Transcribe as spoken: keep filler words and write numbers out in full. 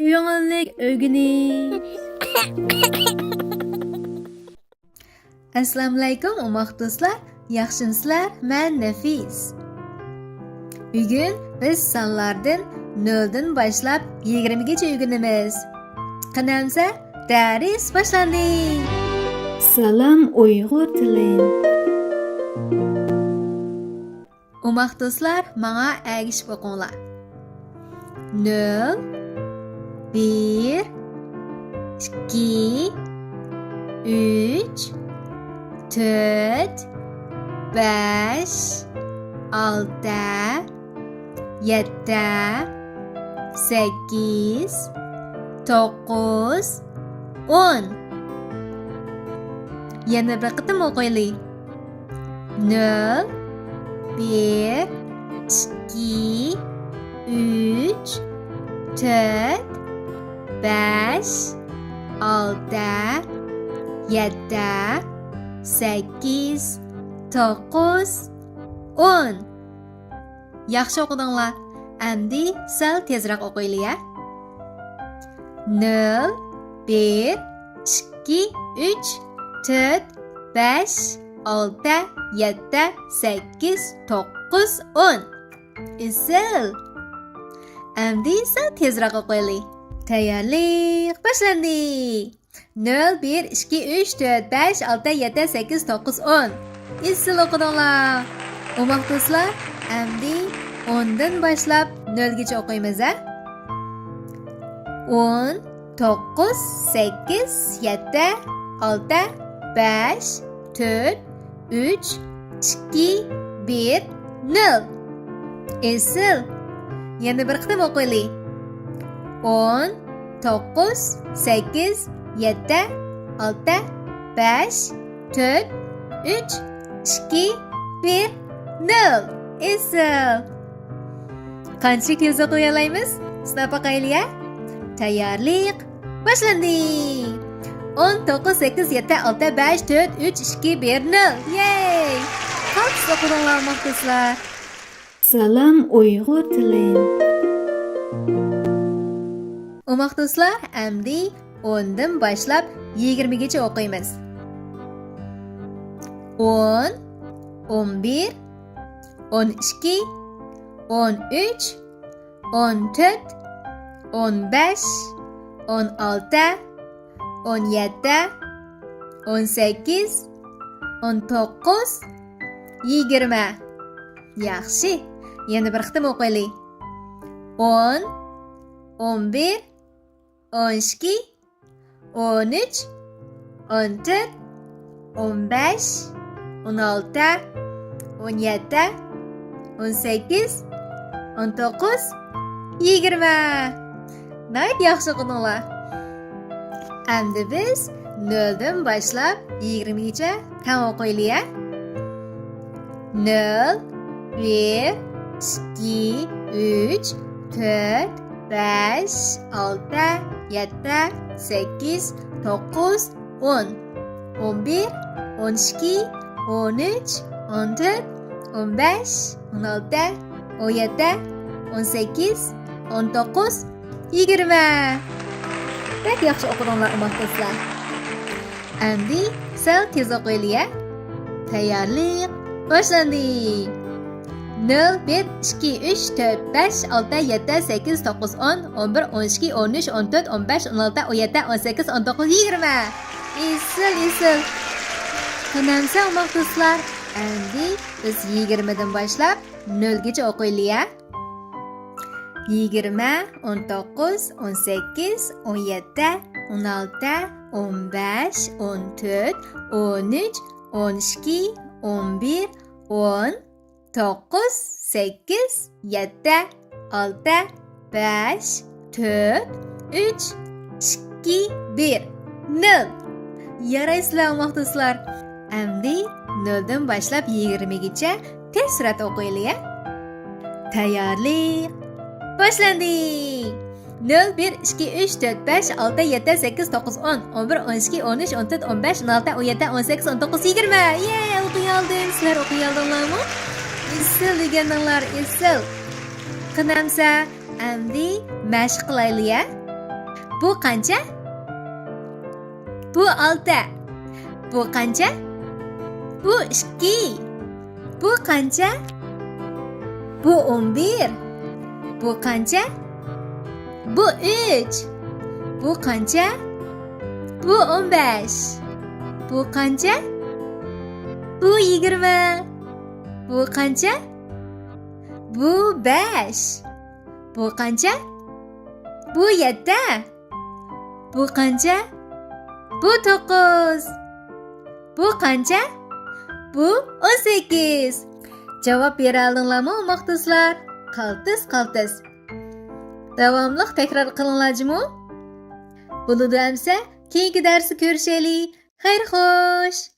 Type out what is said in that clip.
كۆڭۈللۈك ئۆگىنىش. ئەسسالامۇئەلەيكۇم، ئوماق دوستلار. ياخشىمۇسىلەر؟ مەن نەفىس. بۈگۈن بىز سانلاردىن نۆلدىن باشلاپ يىگىرمىگىچە ئۆگىنىمىز. قېنى ئەمسە، دەرس باشلاندى. سالام ئۇيغۇر تىلى. ئوماق دوستلار، ماڭا ئەگىشىپ ئوقۇڭلار. نۆل، بىر، ئىككى، ئۈچ، تۆت، بەش، ئالتە، يەتتە، سەككىز، توققۇز، ئون. يەنە بىر قېتىم ئوقۇيلى. نۆل، بىر، ئىككى، ئۈچ، تۆت، بەش، ئالتە، يەتتە، سەككىز، توققۇز، ئون. ياخشى ئوقۇدۇڭلار. ئەمدى سەل تېزرەك ئوقۇيلى، ھە. نۆل، بىر، ئىككى، ئۈچ، تۆت، بەش، ئالتە، يەتتە، سەككىز، توققۇز، ئون. ئېسىل! ئەمدى سەل تېزرەك ئوقۇيلى. تەييارلىق باشلاندى! نۆل، بىر، ئىككى، ئۈچ، تۆت، بەش، ئالتە، يەتتە، سەككىز، توققۇز، ئون. ئېسىل ئوقۇدۇڭلار. ئوماق دوستلار، ئەمدى ئوندىن باشلاپ نۆلگىچە ئوقۇيمىز، ھە؟ ئون، توققۇز، سەككىز، يەتتە، ئالتە، بەش، تۆت، ئۈچ، ئىككى، بىر، نۆل. ئېسىل! يەنە بىر قېتىم ئوقۇيلى. ئون، توققۇز، سەككىز، يەتتە، ئالتە، بەش، تۆت، ئۈچ، ئىككى، بىر، نۆل. ئېسىل! قانچىلىك تېز ئوقۇيالايمىز؟ سىناپ باقايلى، ھە؟ تەييارلىق باشلاندى! ئون، توققۇز، سەككىز، يەتتە، ئالتە، بەش، تۆت، ئۈچ، ئىككى، بىر، نۆل. يەي! قالتىس ئوقۇدۇڭلار، ئوماق دوستلار. سالام ئۇيغۇر تىلى. ئوماق دوستلار، ئەمدى ئوندىن باشلاپ يىگىرمىگىچە ئوقۇيمىز. ئون، ئون بىر، ئون ئىككى، ئون ئۈچ، ئون تۆت، ئون بەش، ئون ئالتە، ئون يەتتە، ئون سەككىز، ئون توققۇز، يىگىرمە. ياخشى، يەنە بىر قېتىم ئوقۇيلى. ئون، ئون بىر، ئون ئىككى، ئون ئۈچ، ئون تۆت، ئون بەش، ئون ئالتە، ئون يەتتە، ئون سەككىز، ئون توققۇز، يىگىرمە. ناھايىتى ياخشى ئوقۇدۇڭلار. ئەمدى بىز نۆلدىن باشلاپ يىگىرمىگىچە تەڭ ئوقۇيلى، ھە؟ نۆل، بىر، ئىككى، ئۈچ، تۆت، بەش، ئالتە، يەتتە، سەككىز، توققۇز، ئون، ئون بىر، ئون ئىككى، ئون ئۈچ، ئون تۆت، ئون بەش، ئون ئالتە، ئون يەتتە، ئون سەككىز، ئون توققۇز، يىگىرمە. بەك ياخشى ئوقۇدۇڭلار، ئوماق دوستلار. ئەمدى سەل تېز ئوقۇيلى، ھە؟ تەييارلىق باشلاندى! نۆل، بىر، ئىككى، ئۈچ، تۆت، بەش، ئالتە، يەتتە، سەككىز، توققۇز، ئون، ئون بىر، ئون ئىككى، ئون ئۈچ، ئون تۆت، ئون بەش، ئون ئالتە، ئون يەتتە، ئون سەككىز، ئون توققۇز، يىگىرمە. ئېسىل، ئېسىل. قېنى ئەمسە، ئوماق دوستلار، ئەمدى بىز يىگىرمىدىن باشلاپ نۆلگىچە ئوقۇيلى، ھە؟ يىگىرمە، ئون توققۇز، ئون سەككىز، ئون يەتتە، ئون ئالتە، ئون بەش، ئون تۆت، ئون ئۈچ، ئون ئىككى، ئون بىر، ئون، توققۇز، سەككىز، يەتتە، ئالتە، بەش، تۆت، ئۈچ، ئىككى، بىر، نۆل. يارايسىلەر، ئوماق دوستلار. ئەمدى نۆلدىن باشلاپ يىگىرمىگىچە تېز سۈرئەتتە ئوقۇيلى، ھە؟ تەييارلىق باشلاندى! نۆل، بىر، ئىككى، ئۈچ، تۆت، بەش، ئالتە، يەتتە، سەككىز، توققۇز، ئون، ئون بىر، ئون ئىككى، ئون ئۈچ، ئون تۆت، ئون بەش، ئون ئالتە، ئون يەتتە، ئون سەككىز، ئون توققۇز، يىگىرمە. يەي، ئوقۇيالدىم. سىلەر ئوقۇيالدىڭلارمۇ؟ ئېسىل دېگەننىڭلار، ئېسىل. قېنى ئەمسە، ئەمدى مەشىق قىلايلى، يە. بۇ قانچە؟ بۇ ئالتە. بۇ قانچە؟ بۇ ئىككى. بۇ قانچە؟ بۇ ئون بىر. بۇ قانچە؟ بۇ ئۈچ. بۇ قانچە؟ بۇ ئون بەش. بۇ قانچە؟ بۇ يىگىرمە. بۇ قانچە؟ بۇ بەش. بۇ قانچە؟ بۇ يەتتە. بۇ قانچە؟ بۇ توققۇز. بۇ قانچە؟ بۇ ئون سەككىز. جاۋاب بېرەلدىڭلارمۇ، ئوماق دوستلار؟ قالتىس، قالتىس. داۋاملىق تەكرار قىلىڭلار جۇمۇ. بولىدۇ ئەمسە، كېيىنكى دەرستە كۆرۈشەيلى. خەير خوش.